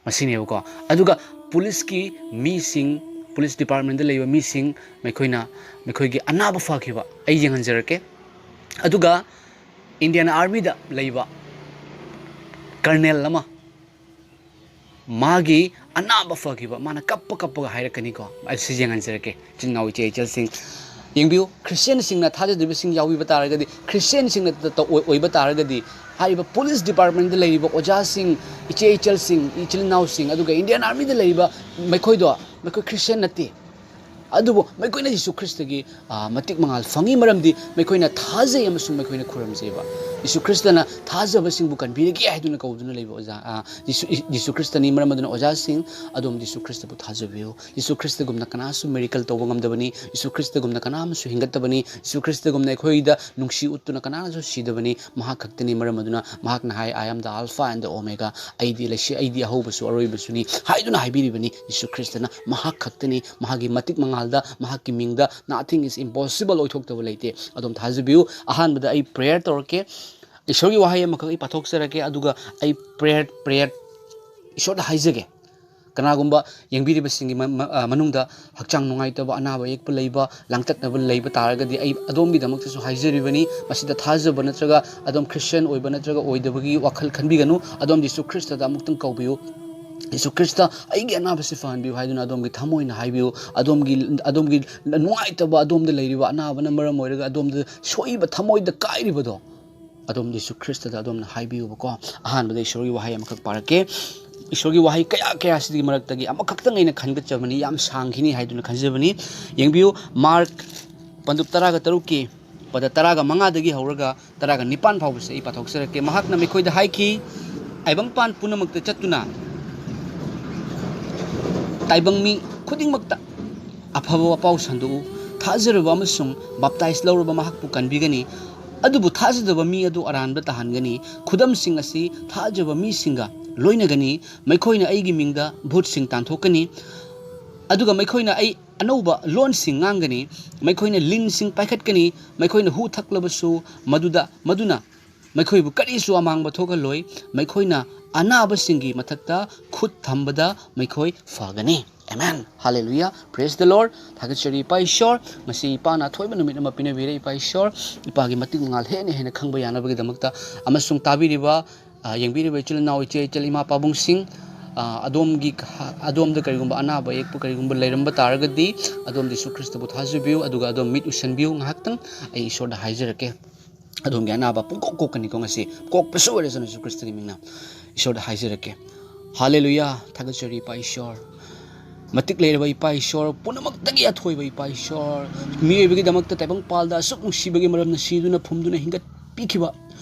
ꯃꯁꯤꯅꯦꯕꯀꯣ꯫ ꯑꯗꯨꯒ ꯄꯨꯂꯤꯁꯀꯤ ꯃꯤꯁꯤꯡ, ꯄꯨꯂꯤꯁ ꯗꯤꯄꯥꯔꯠꯃꯦꯟꯗ ꯂꯩꯕ ꯃꯤꯁꯤꯡ, ꯃꯈꯣꯏꯅ, ꯃꯈꯣꯏꯒꯤ ꯑꯅꯥꯕ ꯐꯈꯤꯕ ꯑꯩ ꯌꯦꯡꯍꯟꯖꯔꯛꯀꯦ꯫ ꯑꯗꯨꯒ ꯏꯟꯗꯤꯌꯥꯟ ꯑꯥꯔꯃꯤꯗ ꯂꯩꯕ ꯀꯔꯅꯦꯜ ꯑꯃ, ꯃꯥꯒꯤ ꯑꯅꯥꯕ ꯐꯈꯤꯕ, ꯃꯥꯅ ꯀꯞꯄ ꯀꯞꯄꯒ ꯍꯥꯏꯔꯛꯀꯅꯤꯀꯣ꯫ ꯑꯩ ꯁꯤ ꯌꯦꯡꯍꯟꯖꯔꯛꯀꯦ, ꯏꯆꯤꯟ ꯏꯅꯥꯎ ꯏꯆꯦ ꯏꯆꯜꯁꯤꯡ꯫ ꯌꯦꯡꯕꯤꯌꯨ, ꯈ꯭ꯔꯤꯁꯇꯤꯌꯥꯟꯁꯤꯡꯅ, ꯊꯥꯖꯗ꯭ꯔꯤꯕꯁꯤꯡ ꯌꯥꯎꯕꯤꯕ ꯇꯥꯔꯒꯗꯤ, ꯈ꯭ꯔꯤꯁꯇꯤꯌꯥꯟꯁꯤꯡꯅ ꯇ-, ꯇ-, ꯑꯣꯏ-, ꯑꯣꯏꯕ ꯇꯥꯔꯒꯗꯤ, ꯍꯥꯏꯔꯤꯕ ꯄꯨꯂꯤꯁ ꯗꯤꯄꯥꯔꯠꯃꯦꯟꯗ ꯂꯩꯔꯤꯕ ꯑꯣꯖꯥꯁꯤꯡ, ꯏꯆꯦ ꯏꯆꯜꯁꯤꯡ, ꯏꯆꯤꯜ ꯏꯅꯥꯎꯁꯤꯡ, ꯑꯗꯨꯒ ꯏꯟꯗꯤꯌꯥꯟ ꯑꯥꯔꯃꯤꯗ ꯂꯩꯔꯤꯕ ꯃꯈꯣꯏꯗꯣ, ꯃꯈꯣꯏ ꯈ꯭ꯔꯤꯁꯇꯤꯌꯥꯟ ꯅꯠꯇꯦ꯫ ꯑꯗꯨꯕꯨ ꯃꯈꯣꯏꯅ ꯌꯤꯁꯨ ꯈ꯭ꯔꯤꯁꯇꯒꯤ, ꯑ, ꯃꯇꯤꯛ ꯃꯉꯥꯜ ꯐꯪꯉꯤ, ꯃꯔꯝꯗꯤ ꯃꯈꯣꯏꯅ ꯊꯥꯖꯩ ꯑꯃꯁꯨꯡ ꯃꯈꯣꯏꯅ ꯈꯨꯔꯨꯝꯖꯩꯕ꯫ ꯌꯤꯁꯨ ꯈ꯭ꯔꯤꯁꯇꯅ ꯊꯥꯖꯕꯁꯤꯡꯕꯨ ꯀꯟꯕꯤꯔꯒꯦ ꯍꯥꯏꯗꯨꯅ ꯀꯧꯗꯨꯅ ꯂꯩꯕ ꯑꯣꯖꯥ, ꯑ, ꯌꯤꯁꯨ, ꯌꯤꯁꯨ ꯈ꯭ꯔꯤꯁꯇꯅꯤ꯫ ꯃꯔꯝ ꯑꯗꯨꯅ ꯑꯣꯖꯥꯁꯤꯡ, ꯑꯗꯣꯝ ꯌꯤꯁꯨ ꯈ꯭ꯔꯤꯁꯇꯕꯨ ꯊꯥꯖꯕꯤꯌꯨ꯫ ꯌꯤꯁꯨ ꯈ꯭ꯔꯤꯁꯇꯒꯨꯝꯅ ꯀꯅꯥꯁꯨ ꯃꯤꯔꯦꯀꯜ ꯇꯧꯕ ꯉꯝꯗꯕꯅꯤ꯫ ꯌꯤꯁꯨ ꯈ꯭ꯔꯤꯁꯇꯒꯨꯝꯅ ꯀꯅꯥ ꯑꯃꯁꯨ ꯍꯤꯡꯒꯠꯇꯕꯅꯤ꯫ ꯌꯤꯁꯨ ꯈ꯭ꯔꯤꯁꯇꯒꯨꯝꯅ ꯑꯩꯈꯣꯏꯗ ꯅꯨꯡꯁꯤ ꯎꯠꯇꯨꯅ ꯀꯅꯥꯅꯁꯨ ꯁꯤꯗꯕꯅꯤ꯫ ꯃꯍꯥꯛ ꯈꯛꯇꯅꯤ꯫ ꯃꯔꯝ ꯑꯗꯨꯅ ꯃꯍꯥꯛꯅ ꯍꯥꯏ, "I am the Alpha and the Omega." ꯑꯩꯗꯤ ꯂꯩꯁꯤ, ꯑꯩꯗꯤ ꯑꯍꯧꯕꯁꯨ ꯑꯔꯣꯏꯕꯁꯨꯅꯤ ꯍꯥꯏꯗꯨꯅ ꯍꯥꯏꯕꯤꯔꯤꯕꯅꯤ ꯌꯤꯁꯨ ꯈ꯭ꯔꯤꯁꯇꯅ꯫ ꯃꯍꯥꯛ ꯈꯛꯇꯅꯤ꯫ ꯃꯍꯥꯛꯀꯤ ꯃꯇꯤꯛ ꯃꯉꯥꯜꯗ, ꯃꯍꯥꯛꯀꯤ ꯃꯤꯡꯗ nothing is impossible, ꯑꯣꯏꯊꯣꯛꯇꯕ ꯂꯩꯇꯦ꯫ ꯑꯗꯨꯝ ꯊꯥꯖꯕꯤꯌꯨ꯫ ꯑꯍꯥꯟꯕꯗ ꯑꯩ ꯄ꯭ꯔꯦꯌꯔ ꯇꯧꯔꯛꯀꯦ꯫ ꯏꯁꯣꯔꯒꯤ ꯋꯥꯍꯩ ꯑꯃꯈꯛ ꯑꯩ ꯄꯥꯊꯣꯛꯆꯔꯛꯀꯦ, ꯑꯗꯨꯒ ꯑꯩ ꯄ꯭ꯔꯦꯌꯔ, ꯄ꯭ꯔꯦꯌꯔ ꯏꯁꯣꯔꯗ ꯍꯥꯏꯖꯒꯦ꯫ ꯀꯅꯥꯒꯨꯝꯕ ꯌꯦꯡꯕꯤꯔꯤꯕꯁꯤꯡꯒꯤ ꯃ- ꯃ- ꯑ, ꯃꯅꯨꯡꯗ ꯍꯛꯆꯥꯡ ꯅꯨꯡꯉꯥꯏꯇꯕ, ꯑꯅꯥꯕ ꯑꯌꯦꯛꯄ ꯂꯩꯕ, ꯂꯥꯡꯇꯛꯅꯕ ꯂꯩꯕ ꯇꯥꯔꯒꯗꯤ, ꯑꯩ ꯑꯗꯣꯝꯒꯤꯗꯃꯛꯇꯁꯨ ꯍꯥꯏꯖꯔꯤꯕꯅꯤ꯫ ꯃꯁꯤꯗ ꯊꯥꯖꯕ ꯅꯠꯇ꯭ꯔꯒ ꯑꯗꯣꯝ ꯈ꯭ꯔꯤꯁꯇꯤꯌꯥꯟ ꯑꯣꯏꯕ ꯅꯠꯇ꯭ꯔꯒ ꯑꯣꯏꯗꯕꯒꯤ ꯋꯥꯈꯜ ꯈꯟꯕꯤꯒꯅꯨ꯫ ꯑꯗꯣꯝ ꯌꯤꯁꯨ ꯈ꯭ꯔꯤꯁꯇꯗ ꯑꯃꯨꯛꯇꯪ ꯀꯧꯕꯤꯌꯨ꯫ "ꯌꯤꯁꯨ ꯈ꯭ꯔꯤꯁꯇ, ꯑꯩꯒꯤ ꯑꯅꯥꯕꯁꯤ ꯐꯍꯟꯕꯤꯌꯨ" ꯍꯥꯏꯗꯨꯅ ꯑꯗꯣꯝꯒꯤ ꯊꯃꯣꯏꯅ ꯍꯥꯏꯕꯤꯌꯨ꯫ ꯑꯗꯣꯝꯒꯤ, ꯑꯗꯣꯝꯒꯤ ꯅꯨꯡꯉꯥꯏꯇꯕ, ꯑꯗꯣꯝꯗ ꯂꯩꯔꯤꯕ ꯑꯅꯥꯕꯅ ꯃꯔꯝ ꯑꯣꯏꯔꯒ ꯑꯗꯣꯝꯗ ꯁꯣꯛꯏꯕ, ꯊꯃꯣꯏꯗ ꯀꯥꯏꯔꯤꯕꯗꯣ, ꯑꯗꯣꯝ ꯌꯤꯁꯨ ꯈ꯭ꯔꯤꯁꯇꯗ ꯑꯗꯣꯝꯅ ꯍꯥꯏꯕꯤꯌꯨꯕꯀꯣ꯫ ꯑꯍꯥꯟꯕꯗ ꯏꯁꯣꯔꯒꯤ ꯋꯥꯍꯩ ꯑꯃꯈꯛ ꯄꯥꯔꯛꯀꯦ꯫ ꯏꯁꯣꯔꯒꯤ ꯋꯥꯍꯩ ꯀꯌꯥ ꯀꯌꯥꯁꯤꯒꯤ ꯃꯔꯛꯇꯒꯤ ꯑꯃꯈꯛꯇꯪ ꯑꯩꯅ ꯈꯟꯒꯠꯆꯕꯅꯤ, ꯌꯥꯝ ꯁꯥꯡꯈꯤꯅꯤ ꯍꯥꯏꯗꯨꯅ ꯈꯟꯖꯕꯅꯤ꯫ ꯌꯦꯡꯕꯤꯌꯨ, ꯃꯥꯔꯛ ꯄꯟꯗꯨꯞ ꯇꯔꯥꯒ ꯇꯔꯨꯛꯀꯤ ꯄꯗ ꯇꯔꯥꯒ ꯃꯉꯥꯗꯒꯤ ꯍꯧꯔꯒ ꯇꯔꯥꯒ ꯅꯤꯄꯥꯟ ꯐꯥꯎꯕꯁꯦ ꯑꯩ ꯄꯥꯊꯣꯛꯆꯔꯛꯀꯦ꯫ ꯃꯍꯥꯛꯅ ꯃꯈꯣꯏꯗ ꯍꯥꯏꯈꯤ, "ꯇꯥꯏꯕꯪꯄꯥꯟ ꯄꯨꯝꯅꯃꯛꯇ ꯆꯠꯇꯨꯅ ꯇꯥꯏꯕꯪ ꯃꯤ ꯈꯨꯗꯤꯡꯃꯛꯇ ꯑꯐꯕ ꯋꯥꯄꯥꯎ ꯁꯟꯗꯣꯛꯎ꯫ ꯊꯥꯖꯔꯕ ꯑꯃꯁꯨꯡ ꯕꯥꯞꯇꯥꯏꯖ ꯂꯧꯔꯕ ꯃꯍꯥꯛꯄꯨ ꯀꯟꯕꯤꯒꯅꯤ, ꯑꯗꯨꯕꯨ ꯊꯥꯖꯗꯕ ꯃꯤ ꯑꯗꯨ ꯑꯔꯥꯟꯕ ꯇꯥꯍꯟꯒꯅꯤ꯫ ꯈꯨꯗꯝꯁꯤꯡ ꯑꯁꯤ ꯊꯥꯖꯕ ꯃꯤꯁꯤꯡꯒ ꯂꯣꯏꯅꯒꯅꯤ꯫ ꯃꯈꯣꯏꯅ ꯑꯩꯒꯤ ꯃꯤꯡꯗ ꯚꯨꯠꯁꯤꯡ ꯇꯥꯟꯊꯣꯛꯀꯅꯤ, ꯑꯗꯨꯒ ꯃꯈꯣꯏꯅ ꯑꯩ ꯑꯅꯧꯕ ꯂꯣꯟꯁꯤꯡ ꯉꯥꯡꯒꯅꯤ꯫ ꯃꯈꯣꯏꯅ ꯂꯤꯟꯁꯤꯡ ꯄꯥꯏꯈꯠꯀꯅꯤ꯫ ꯃꯈꯣꯏꯅ ꯍꯨ ꯊꯛꯂꯕꯁꯨ ꯃꯗꯨꯗ, ꯃꯗꯨꯅ ꯃꯈꯣꯏꯕꯨ ꯀꯔꯤꯁꯨ ꯑꯃꯥꯡꯕ ꯊꯣꯛꯍꯜꯂꯣꯏ꯫ ꯃꯈꯣꯏꯅ ꯑꯅꯥꯕꯁꯤꯡꯒꯤ ꯃꯊꯛꯇ ꯈꯨꯠ ꯊꯝꯕꯗ ꯃꯈꯣꯏ ꯐꯒꯅꯤ"꯫ ꯑꯦꯃꯦꯟ꯫ ꯍꯥꯂꯦꯂꯨꯌꯥ꯫ Praise the Lord꯫ ꯊꯥꯒꯠꯆꯔꯤ ꯏꯄꯥ ꯏꯁꯣꯔ꯫ ꯉꯁꯤ ꯏꯄꯥꯅ ꯑꯊꯣꯏꯕ ꯅꯨꯃꯤꯠ ꯑꯃ ꯄꯤꯅꯕꯤꯔꯦ ꯏꯄꯥ ꯏꯁꯣꯔ꯫ ꯏꯄꯥꯒꯤ ꯃꯇꯤꯛ ꯃꯉꯥꯜ ꯍꯦꯟꯅ ꯍꯦꯟꯅ ꯈꯪꯕ ꯌꯥꯅꯕꯒꯤꯗꯃꯛꯇ ꯑꯃꯁꯨꯡ ꯇꯥꯕꯤꯔꯤꯕ, ꯑ, ꯌꯦꯡꯕꯤꯔꯤꯕ ꯏꯆꯤꯜ ꯏꯅꯥꯎ, ꯏꯆꯦ ꯏꯆꯜ, ꯏꯃꯥ ꯄꯥꯕꯨꯡꯁꯤꯡ, ꯑ, ꯑꯗꯣꯝꯒꯤ, ꯑꯗꯣꯝꯗ ꯀꯔꯤꯒꯨꯝꯕ ꯑꯅꯥꯕ ꯑꯌꯦꯛꯄ ꯀꯔꯤꯒꯨꯝꯕ ꯂꯩꯔꯝꯕ ꯇꯥꯔꯒꯗꯤ, ꯑꯗꯣꯝ ꯌꯤꯁꯨ ꯈ꯭ꯔꯤꯁꯇꯕꯨ ꯊꯥꯖꯕꯤꯌꯨ, ꯑꯗꯨꯒ ꯑꯗꯣꯝ ꯃꯤꯠ ꯎꯁꯟꯕꯤꯌꯨ꯫ ꯉꯥꯏꯍꯥꯛꯇꯪ ꯑꯩ ꯏꯁꯣꯔꯗ ꯍꯥꯏꯖꯔꯛꯀꯦ꯫ ꯑꯗꯣꯝꯒꯤ ꯑꯅꯥꯕ ꯄꯨꯡꯀꯣꯛ ꯀꯣꯛꯀꯅꯤꯀꯣ ꯉꯁꯤ꯫ ꯀꯣꯛꯄꯁꯨ ꯑꯣꯏꯔꯁꯅꯨ ꯌꯤꯁꯨ ꯈ꯭ꯔꯤꯁꯇꯒꯤ ꯃꯤꯡꯅ꯫ ꯏꯁꯣꯔꯗ ꯍꯥꯏꯖꯔꯛꯀꯦ꯫ ꯍꯥꯂꯦꯂꯨꯌꯥ꯫ ꯊꯥꯒꯠꯆꯔꯤ ꯏꯄꯥ ꯏꯁꯣꯔ꯫ ꯃꯇꯤꯛ ꯂꯩꯔꯕ ꯏꯄꯥ ꯏꯁꯣꯔ, ꯄꯨꯝꯅꯃꯛꯇꯒꯤ ꯑꯊꯣꯏꯕ ꯏꯄꯥ ꯏꯁꯣꯔ, ꯃꯤꯑꯣꯏꯕꯒꯤꯗꯃꯛꯇ ꯇꯥꯏꯕꯪꯄꯥꯜꯗ ꯑꯁꯨꯛ ꯅꯨꯡꯁꯤꯕꯒꯤ ꯃꯔꯝꯅ ꯁꯤꯗꯨꯅ ꯐꯨꯝꯗꯨꯅ ꯍꯤꯡꯒꯠꯄꯤꯈꯤꯕ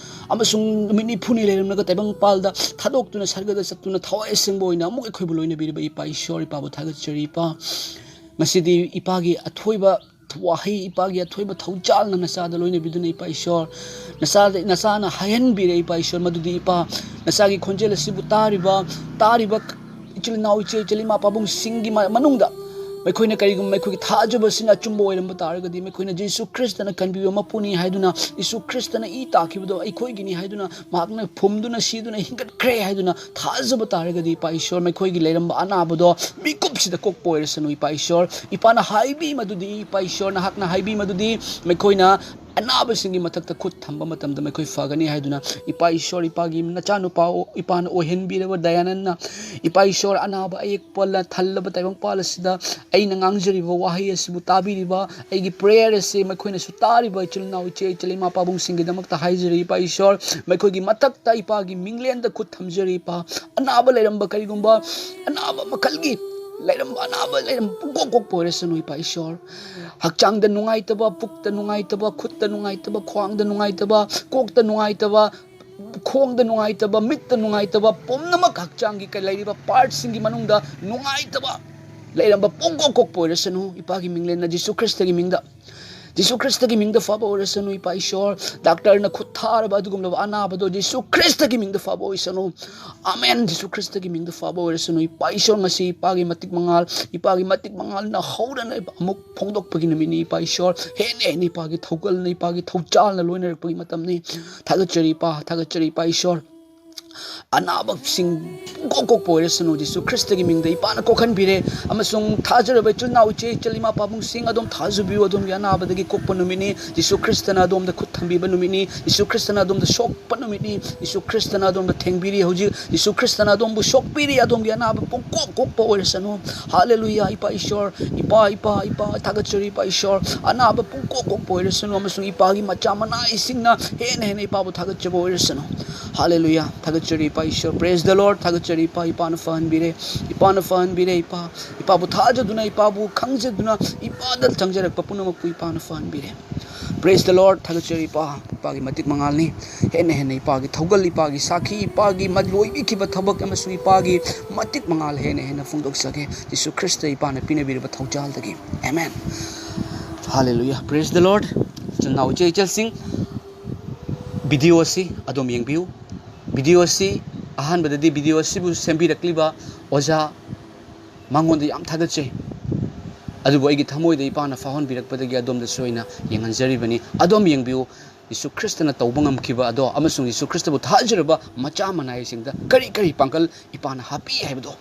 ꯑꯃꯁꯨꯡ ꯅꯨꯃꯤꯠ ꯅꯤꯐꯨꯅꯤ ꯂꯩꯔꯝꯂꯒ ꯇꯥꯏꯕꯪꯄꯥꯜꯗ ꯊꯥꯗꯣꯛꯇꯨꯅ ꯁꯔꯒꯗ ꯆꯠꯇꯨꯅ ꯊꯋꯥꯏ ꯑꯁꯦꯡꯕ ꯑꯣꯏꯅ ꯑꯃꯨꯛ ꯑꯩꯈꯣꯏꯕꯨ ꯂꯣꯏꯅꯕꯤꯔꯤꯕ ꯏꯄꯥ ꯏꯁꯣꯔ, ꯏꯄꯥꯕꯨ ꯊꯥꯒꯠꯆꯔꯤ ꯏꯄꯥ꯫ ꯉꯁꯤꯗꯤ ꯏꯄꯥꯒꯤ ꯑꯊꯣꯏꯕ ꯋꯥꯍꯩ, ꯏꯄꯥꯒꯤ ꯑꯊꯣꯏꯕ ꯊꯧꯖꯥꯜꯅ ꯅꯆꯥꯗ ꯂꯣꯏꯅꯕꯤꯗꯨꯅ ꯏꯄꯥ ꯏꯁꯣꯔ, ꯅꯆꯥꯗ, ꯅꯆꯥꯅ ꯍꯥꯏꯍꯟꯕꯤꯔꯦ ꯏꯄꯥ ꯏꯁꯣꯔ, ꯃꯗꯨꯗꯤ ꯏꯄꯥ, ꯅꯆꯥꯒꯤ ꯈꯣꯟꯖꯦꯜ ꯑꯁꯤꯕꯨ ꯇꯥꯔꯤꯕ, ꯇꯥꯔꯤꯕ ꯏꯆꯤꯜ ꯏꯅꯥꯎ, ꯏꯆꯦ ꯏꯆꯜ, ꯏꯃꯥ ꯄꯥꯕꯨꯡꯁꯤꯡꯒꯤ ꯃ-, ꯃꯅꯨꯡꯗ ꯃꯈꯣꯏꯅ ꯀꯔꯤꯒꯨꯝꯕ ꯃꯈꯣꯏꯒꯤ ꯊꯥꯖꯕꯁꯤꯅ ꯑꯆꯨꯝꯕ ꯑꯣꯏꯔꯝꯕ ꯇꯥꯔꯒꯗꯤ, ꯃꯈꯣꯏꯅ ꯖꯤꯁꯨ ꯈ꯭ꯔꯤꯁꯇꯅ ꯀꯟꯕꯤꯕ ꯃꯄꯨꯅꯤ ꯍꯥꯏꯗꯨꯅ, ꯌꯤꯁꯨ ꯈ꯭ꯔꯤꯁꯇꯅ ꯏ ꯇꯥꯈꯤꯕꯗꯣ ꯑꯩꯈꯣꯏꯒꯤꯅꯤ ꯍꯥꯏꯗꯨꯅ, ꯃꯍꯥꯛꯅ ꯐꯨꯝꯗꯨꯅ ꯁꯤꯗꯨꯅ ꯍꯤꯡꯒꯠꯈ꯭ꯔꯦ ꯍꯥꯏꯗꯨꯅ ꯊꯥꯖꯕ ꯇꯥꯔꯒꯗꯤ, ꯏꯄꯥ ꯏꯁꯣꯔ, ꯃꯈꯣꯏꯒꯤ ꯂꯩꯔꯝꯕ ꯑꯅꯥꯕꯗꯣ ꯃꯤꯀꯨꯞꯁꯤꯗ ꯀꯣꯛꯄ ꯑꯣꯏꯔꯁꯅꯨ, ꯏꯄꯥ ꯏꯁꯣꯔ꯫ ꯏꯄꯥꯅ ꯍꯥꯏꯕꯤ ꯃꯗꯨꯗꯤ, ꯏꯄꯥ ꯏꯁꯣꯔ, ꯅꯍꯥꯛꯅ ꯍꯥꯏꯕꯤ ꯃꯗꯨꯗꯤ, ꯃꯈꯣꯏꯅ ꯑꯅꯥꯕꯁꯤꯡꯒꯤ ꯃꯊꯛꯇ ꯈꯨꯠ ꯊꯝꯕ ꯃꯇꯝꯗ ꯃꯈꯣꯏ ꯐꯒꯅꯤ ꯍꯥꯏꯗꯨꯅ, ꯏꯄꯥ ꯏꯁꯣꯔ, ꯏꯄꯥꯒꯤ ꯅꯆꯥꯅꯨꯄꯥ, ꯏꯄꯥꯅ ꯑꯣꯏꯍꯟꯕꯤꯔꯕ ꯗꯌꯥꯅꯟꯗꯅ, ꯏꯄꯥ ꯏꯁꯣꯔ, ꯑꯅꯥꯕ ꯑꯌꯦꯛꯄ ꯂ-, ꯊꯜꯂꯕ ꯇꯥꯏꯕꯪꯄꯥꯜ ꯑꯁꯤꯗ ꯑꯩꯅ ꯉꯥꯡꯖꯔꯤꯕ ꯋꯥꯍꯩ ꯑꯁꯤꯕꯨ ꯇꯥꯕꯤꯔꯤꯕ, ꯑꯩꯒꯤ prayer ꯑꯁꯤ ꯃꯈꯣꯏꯅꯁꯨ ꯇꯥꯔꯤꯕ ꯏꯆꯤꯜ ꯏꯅꯥꯎ, ꯏꯆꯦ ꯏꯆꯜ, ꯏꯃꯥ ꯄꯥꯕꯨꯡꯁꯤꯡꯒꯤꯗꯃꯛꯇ ꯍꯥꯏꯖꯔꯤ, ꯏꯄꯥ ꯏꯁꯣꯔ꯫ ꯃꯈꯣꯏꯒꯤ ꯃꯊꯛꯇ ꯏꯄꯥꯒꯤ ꯃꯤꯡꯂꯦꯟꯗ ꯈꯨꯠ ꯊꯝꯖꯔꯤ, ꯏꯄꯥ꯫ ꯑꯅꯥꯕ ꯂꯩꯔꯝꯕ, ꯀꯔꯤꯒꯨꯝꯕ ꯑꯅꯥꯕ ꯃꯈꯜꯒꯤ ꯂꯩꯔꯝꯕ, ꯑꯅꯥꯕ ꯂꯩꯔꯝꯕ ꯄꯨꯡꯀꯣꯛ ꯀꯣꯛꯄ ꯑꯣꯏꯔꯁꯅꯨ, ꯏꯄꯥ ꯏꯁꯣꯔ꯫ ꯍꯛꯆꯥꯡꯗ ꯅꯨꯡꯉꯥꯏꯇꯕ, ꯄꯨꯛꯇ ꯅꯨꯡꯉꯥꯏꯇꯕ, ꯈꯨꯠꯇ ꯅꯨꯡꯉꯥꯏꯇꯕ, ꯈ꯭ꯋꯥꯡꯗ ꯅꯨꯡꯉꯥꯏꯇꯕ, ꯀꯣꯛꯇ ꯅꯨꯡꯉꯥꯏꯇꯕ, ꯈꯣꯡꯗ ꯅꯨꯡꯉꯥꯏꯇꯕ, ꯃꯤꯠꯇ ꯅꯨꯡꯉꯥꯏꯇꯕ, ꯄꯨꯝꯅꯃꯛ ꯍꯛꯆꯥꯡꯒꯤ ꯀ-, ꯂꯩꯔꯤꯕ partꯁꯤꯡꯒꯤ ꯃꯅꯨꯡꯗ ꯅꯨꯡꯉꯥꯏꯇꯕ ꯂꯩꯔꯝꯕ ꯄꯨꯡꯀꯣꯛ ꯀꯣꯛꯄ ꯑꯣꯏꯔꯁꯅꯨ, ꯏꯄꯥꯒꯤ ꯃꯤꯡꯂꯦꯟꯅ ꯖꯤꯁꯨ ꯈ꯭ꯔꯤꯁꯇꯒꯤ ꯃꯤꯡꯗ꯫ ꯖꯤꯁꯨ ꯈ꯭ꯔꯤꯁꯇꯒꯤ ꯃꯤꯡꯗ ꯐꯕ ꯑꯣꯏꯔꯁꯅꯨ, ꯏꯄꯥ ꯏꯁꯣꯔ꯫ ꯗꯥꯛꯇꯔꯅ ꯈꯨꯠ ꯊꯥꯔꯕ ꯑꯗꯨꯒꯨꯝꯂꯕ ꯑꯅꯥꯕꯗꯣ ꯖꯤꯁꯨ ꯈ꯭ꯔꯤꯁꯇꯒꯤ ꯃꯤꯡꯗ ꯐꯕ ꯑꯣꯏꯁꯅꯨ꯫ ꯑꯃꯦꯟ꯫ ꯖꯤꯁꯨ ꯈ꯭ꯔꯤꯁꯇꯒꯤ ꯃꯤꯡꯗ ꯐꯕ ꯑꯣꯏꯔꯁꯅꯨ, ꯏꯄꯥ ꯏꯁꯣꯔ꯫ ꯉꯁꯤ ꯏꯄꯥꯒꯤ ꯃꯇꯤꯛ ꯃꯉꯥꯜ, ꯏꯄꯥꯒꯤ ꯃꯇꯤꯛ ꯃꯉꯥꯜꯅ ꯍꯧꯔꯅ ꯑꯃꯨꯛ ꯐꯣꯡꯗꯣꯛꯄꯒꯤ ꯅꯨꯃꯤꯠꯅꯤ, ꯏꯄꯥ ꯏꯁꯣꯔ꯫ ꯍꯦꯟꯅ ꯍꯦꯟꯅ ꯏꯄꯥꯒꯤ ꯊꯧꯒꯜꯅ, ꯏꯄꯥꯒꯤ ꯊꯧꯖꯥꯜꯅ ꯂꯣꯏꯅꯔꯛꯄꯒꯤ ꯃꯇꯝꯅꯤ꯫ ꯊꯥꯒꯠꯆꯔꯤ, ꯏꯄꯥ, ꯊꯥꯒꯠꯆꯔꯤ, ꯏꯄꯥ ꯏꯁꯣꯔ꯫ ꯑꯅꯥꯕꯁꯤꯡ ꯄꯨꯡꯀꯣꯛ ꯀꯣꯛꯄ ꯑꯣꯏꯔꯁꯅꯨ, ꯖꯤꯁꯨ ꯈ꯭ꯔꯤꯁꯇꯒꯤ ꯃꯤꯡꯗ ꯏꯄꯥꯅ ꯀꯣꯛꯍꯟꯕꯤꯔꯦ꯫ ꯑꯃꯁꯨꯡ ꯊꯥꯖꯔꯕ ꯏꯆꯤꯜ ꯏꯅꯥꯎ, ꯏꯆꯦ ꯏꯆꯜ, ꯏꯃꯥ ꯄꯥꯕꯨꯡꯁꯤꯡ, ꯑꯗꯣꯝ ꯊꯥꯖꯕꯤꯌꯨ, ꯑꯗꯣꯝꯒꯤ ꯑꯅꯥꯕꯗꯒꯤ ꯀꯣꯛꯄ ꯅꯨꯃꯤꯠꯅꯤ꯫ ꯖꯤꯁꯨ ꯈ꯭ꯔꯤꯁꯇꯅ ꯑꯗꯣꯝꯗ ꯈꯨꯠ ꯊꯝꯕꯤꯕ ꯅꯨꯃꯤꯠꯅꯤ꯫ ꯖꯤꯁꯨ ꯈ꯭ꯔꯤꯁꯇꯅ ꯑꯗꯣꯝꯗ ꯁꯣꯛꯄ ꯅꯨꯃꯤꯠꯅꯤ꯫ ꯖꯤꯁꯨ ꯈ꯭ꯔꯤꯁꯇꯅ ꯑꯗꯣꯝꯗ ꯊꯦꯡꯕꯤꯔꯤ꯫ ꯍꯧꯖꯤꯛ ꯖꯤꯁꯨ ꯈ꯭ꯔꯤꯁꯇꯅ ꯑꯗꯣꯝꯕꯨ ꯁꯣꯛꯄꯤꯔꯤ꯫ ꯑꯗꯣꯝꯒꯤ ꯑꯅꯥꯕ ꯄꯨꯡꯀꯣꯛ ꯀꯣꯛꯄ ꯑꯣꯏꯔꯁꯅꯨ꯫ ꯍꯥꯂꯦꯂꯨꯌꯥ, ꯏꯄꯥ ꯏꯁꯣꯔ, ꯏꯄꯥ, ꯏꯄꯥ, ꯏꯄꯥ, ꯊꯥꯒꯠꯆꯔꯤ, ꯏꯄꯥ ꯏꯁꯣꯔ꯫ ꯑꯅꯥꯕ ꯄꯨꯡꯀꯣꯛ ꯀꯣꯛꯄ ꯑꯣꯏꯔꯁꯅꯨ, ꯑꯃꯁꯨꯡ ꯏꯄꯥꯒꯤ ꯃꯆꯥ ꯃꯅꯥꯏꯁꯤꯡꯅ ꯍꯦꯟꯅ ꯍꯦꯟꯅ ꯏꯄꯥꯕꯨ ꯊꯥꯒꯠꯆꯕ ꯑꯣꯏꯔꯁꯅꯨ꯫ ꯍꯥꯂꯦꯂꯨꯌꯥ, ꯊꯥꯒꯠꯆꯔꯤ, ꯏꯄꯥ ꯏꯁꯣꯔ꯫ Praise the Lord, ꯊꯥꯒꯠꯆꯔꯤ, ꯏꯄꯥ, ꯏꯄꯥꯅ ꯐꯍꯟꯕꯤꯔꯦ, ꯏꯄꯥꯅ ꯐꯍꯟꯕꯤꯔꯦ, ꯏꯄꯥ꯫ ꯏꯄꯥꯕꯨ ꯊꯥꯖꯗꯨꯅ, ꯏꯄꯥꯕꯨ ꯈꯪꯖꯗꯨꯅ, ꯏꯄꯥꯗ ꯆꯪꯖꯔꯛꯄ ꯄꯨꯝꯅꯃꯛꯄꯨ ꯏꯄꯥꯅ ꯐꯍꯟꯕꯤꯔꯦ꯫ Praise the Lord, ꯊꯥꯒꯠꯆꯔꯤ, ꯏꯄꯥ, ꯏꯄꯥꯒꯤ ꯃꯇꯤꯛ ꯃꯉꯥꯜꯅꯤ꯫ ꯍꯦꯟꯅ ꯍꯦꯟꯅ ꯏꯄꯥꯒꯤ ꯊꯧꯒꯜ, ꯏꯄꯥꯒꯤ ꯁꯥꯈꯤ, ꯏꯄꯥꯒꯤ ꯃ-, ꯂꯣꯏꯕꯤꯈꯤꯕ ꯊꯕꯛ ꯑꯃꯁꯨꯡ ꯏꯄꯥꯒꯤ ꯃꯇꯤꯛ ꯃꯉꯥꯜ ꯍꯦꯟꯅ ꯍꯦꯟꯅ ꯐꯣꯡꯗꯣꯛꯆꯒꯦ, ꯖꯤꯁꯨ ꯈ꯭ꯔꯤꯁꯇ ꯏꯄꯥꯅ ꯄꯤꯅꯕꯤꯔꯕ ꯊꯧꯖꯥꯜꯗꯒꯤ꯫ ꯑꯃꯦꯟ꯫ ꯍꯥꯂꯦꯂꯨꯌꯥ, praise the Lord꯫ ꯏꯆꯤꯜ ꯏꯅꯥꯎ, ꯏꯆꯦ ꯏꯆꯜꯁꯤꯡ, video ꯑꯁꯤ ꯑꯗꯣꯝ ꯌꯦꯡꯕꯤꯌꯨ꯫ Video ꯑꯁꯤ ꯑꯍꯥꯟꯕꯗꯗꯤ video ꯑꯁꯤꯕꯨ ꯁꯦꯝꯕꯤꯔꯛꯂꯤꯕ ꯑꯣꯖꯥ, ꯃꯉꯣꯟꯗ ꯌꯥꯝ ꯊꯥꯒꯠꯆꯩ꯫ ꯑꯗꯨꯕꯨ ꯑꯩꯒꯤ ꯊꯃꯣꯏꯗ ꯏꯄꯥꯅ ꯐꯥꯎꯍꯟꯕꯤꯔꯛꯄꯗꯒꯤ ꯑꯗꯣꯝꯗꯁꯨ ꯑꯩꯅ ꯌꯦꯡꯍꯟꯖꯔꯤꯕꯅꯤ꯫ ꯑꯗꯣꯝ ꯌꯦꯡꯕꯤꯌꯨ, ꯌꯤꯁꯨ ꯈ꯭ꯔꯤꯁꯇꯅ ꯇꯧꯕ ꯉꯝꯈꯤꯕ ꯑꯗꯣ ꯑꯃꯁꯨꯡ ꯌꯤꯁꯨ ꯈ꯭ꯔꯤꯁꯇꯕꯨ ꯊꯥꯖꯔꯕ ꯃꯆꯥ ꯃꯅꯥꯏꯁꯤꯡꯗ ꯀꯔꯤ ꯀꯔꯤ ꯄꯥꯡꯒꯜ ꯏꯄꯥꯅ ꯍꯥꯞꯄꯤ ꯍꯥꯏꯕꯗꯣ꯫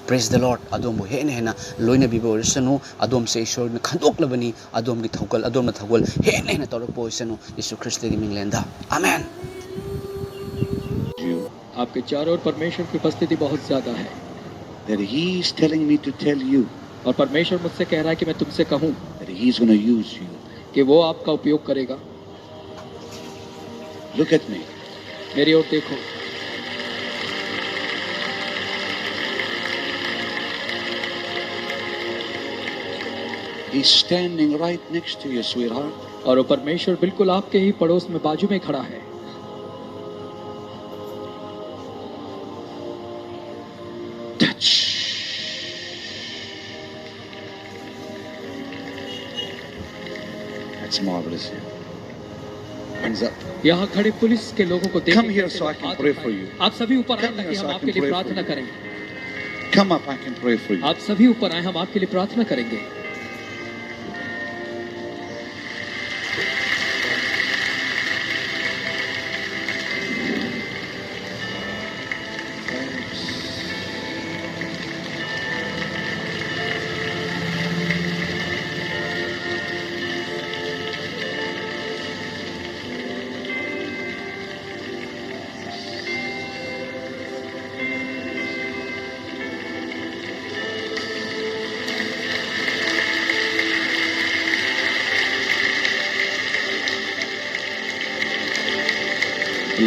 Praise the Lord꯫ ꯑꯗꯣꯝꯕꯨ ꯍꯦꯟꯅ ꯍꯦꯟꯅ ꯂꯣꯏꯅꯕꯤꯕ ꯑꯣꯏꯔꯁꯅꯨ꯫ ꯑꯗꯣꯝꯁꯦ ꯏꯁꯣꯔꯅ ꯈꯟꯗꯣꯛꯂꯕꯅꯤ꯫ ꯑꯗꯣꯝꯒꯤ ꯊꯧꯒꯜ, ꯑꯗꯣꯝꯅ ꯊꯧꯒꯜ ꯍꯦꯟꯅ ꯍꯦꯟꯅ ꯇꯧꯔꯛꯄ ꯑꯣꯏꯁꯅꯨ, ꯌꯤꯁꯨ ꯈ꯭ꯔꯤꯁꯇꯒꯤ ꯃꯤꯡꯂꯦꯟꯗ꯫ ꯑꯃꯦꯟ꯫ You. आपके चारों ओर परमेश्वर की उपस्थिति बहुत ज्यादा है। That He is telling me to tell you और परमेश्वर मुझसे कह रहा है कि मैं तुमसे कहूं that He is going to use you. कि वो आपका उपयोग करेगा। Look at me. मेरी ओर देखो। He's standing right next to you, sweetheart. और वो परमेश्वर बिल्कुल आपके ही पड़ोस में, बाजू में खड़ा है। Touch. That's marvelous here. Hands up. यहाँ खड़े पुलिस के लोगों को देख Come here so I can pray for you. आप सभी ऊपर आए Come here ताकि so हम I आपके can लिए pray for प्रार्थना you. करें। Come up, I can pray for you. आप सभी ऊपर आए, हम आपके लिए प्रार्थना करेंगे।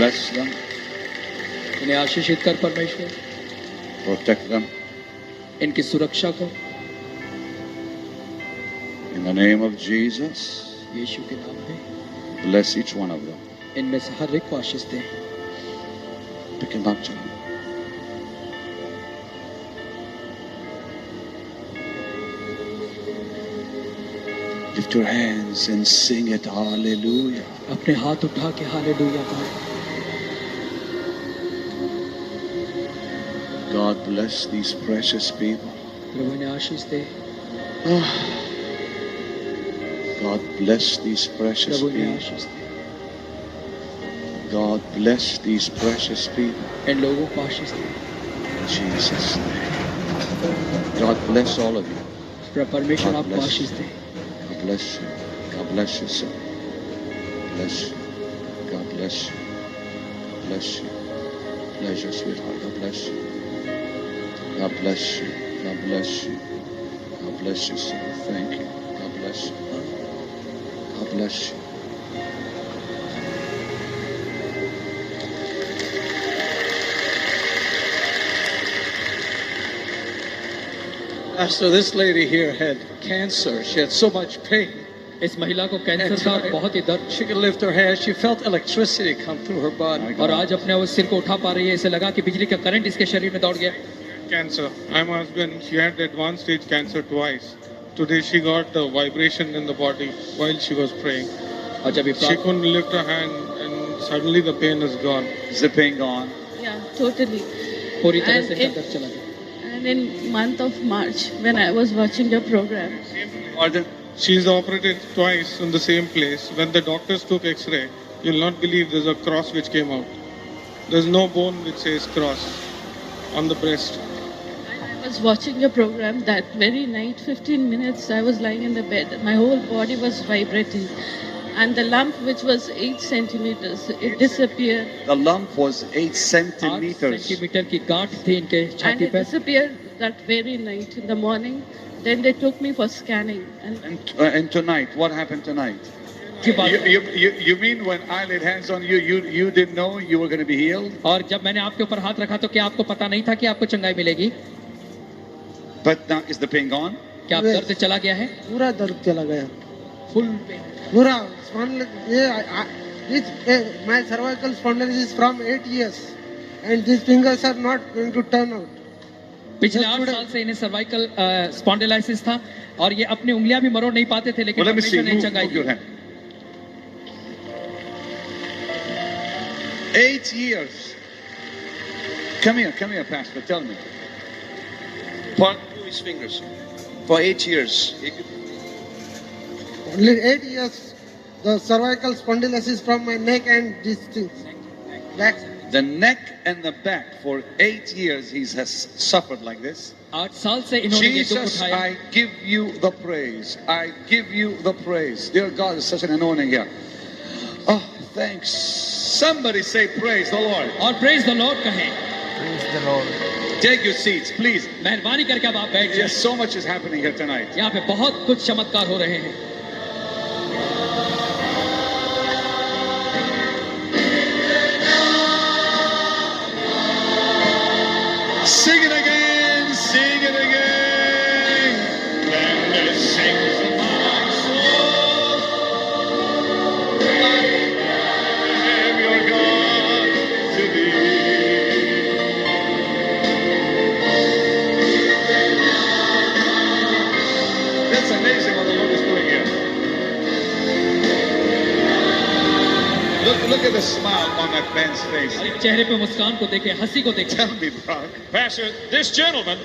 Bless them. इन्हें आशीषित कर परमेश्वर, Protect them. इनकी सुरक्षा कर। In the name of Jesus, यीशु के नाम में bless each one of them. इनमें से हर एक को आशीष दे। Pick him up, John. Lift your hands and sing it. Hallelujah. अपने हाथ उठा के हालेलुया गाएं। God bless these precious people. प्रभु इन्हें आशीष दे। God bless these precious प्रभु इन्हें people. Ashish they. God bless these precious people. इन लोगों को आशीष दे। In Jesus' name. God bless all of you. प्र- परमेश्वर God आपको bless. Ashish they. God bless you. God bless you, sir. Bless you. God bless you. God bless you. Pleasure, sweetheart. God bless you. God bless you. God bless you. God bless you, sir. Thank you. God bless you. God bless you. Pastor, this lady here had cancer. She had so much pain. इस महिला को cancer था, बहुत ही दर्द। She could lift her hand. She felt electricity come through her body. और आज अपने वो सिर को उठा पा रही है, इसे लगा कि बिजली का करंट इसके शरीर में दौड़ गया। Cancer. I'm her husband. She had advanced stage cancer twice. Today she got the vibration in the body while she was praying. और जब ये She प्रार्थना couldn't lift her hand and suddenly the pain is gone. Is the pain gone? Yeah, totally. पूरी तरह And से it- अंदर चला गया। And in month of March, when I was watching your program, Or the, She's operated twice in the same place. When the doctors took X-ray, you'll not believe there's a cross which came out. There's no bone which says cross on the breast. I was watching your program that very night, fifteen minutes, I was lying in the bed. My whole body was vibrating. And the lump, which was eight centimeters, it disappeared. The lump was eight आठ centimeters. Centimetre की गांठ थी इनके And छाती it पर। Disappeared that very night in the morning. Then they took me for scanning. And And, uh, and tonight, what happened tonight? की बात You, you, you, you mean when I laid hands on you, you, you didn't know you were going to be healed? और जब मैंने आपके ऊपर हाथ रखा तो क्या आपको पता नहीं था कि आपको चंगाई मिलेगी? But now, is the pain gone? क्या आप दर्द चला गया है? पूरा दर्द चला गया। Full pain. पूरा स्पॉन्डिल ये आ- आ- this eh, my cervical spondylosis is from eight years and these fingers are not going to turn out. पिछले दर्द आठ पूरे- साल से इन्हें सर्वाइकल स्पॉन्डिलाइसिस था और ये अपनी उंगलियां भी मरोड़ नहीं पाते थे, लेकिन Well, let me see. परमेश्वर ने Move, चंगाई move your the. hand. Eight years. Come here, come here, Pastor. Tell me. Point to his fingers. For eight years. Only eight years, the cervical spondylosis from my neck and this thing, back. The neck and the back for eight years he has suffered like this. आठ साल से इन्होंने ये दुख Jesus, उठाया. I give you the praise. I give you the praise. Dear God, it's such an anointing here. Oh, thanks. Somebody say, "Praise the Lord." और Praise the Lord कहें. Praise the Lord. Take your seats, please. मेहरबानी करके अब आप बैठ जाएं. Yes, so much is happening here tonight. यहाँ पे बहुत कुछ चमत्कार हो रहे हैं. Sing it again, sing it again. Then sings my soul, "I am your God to thee." That's amazing what the Lord is doing here. Look, look at the smile on that man's face. और एक चेहरे पे मुस्कान को देखें, हंसी को देखें. Tell me, Brock. Pastor, this gentleman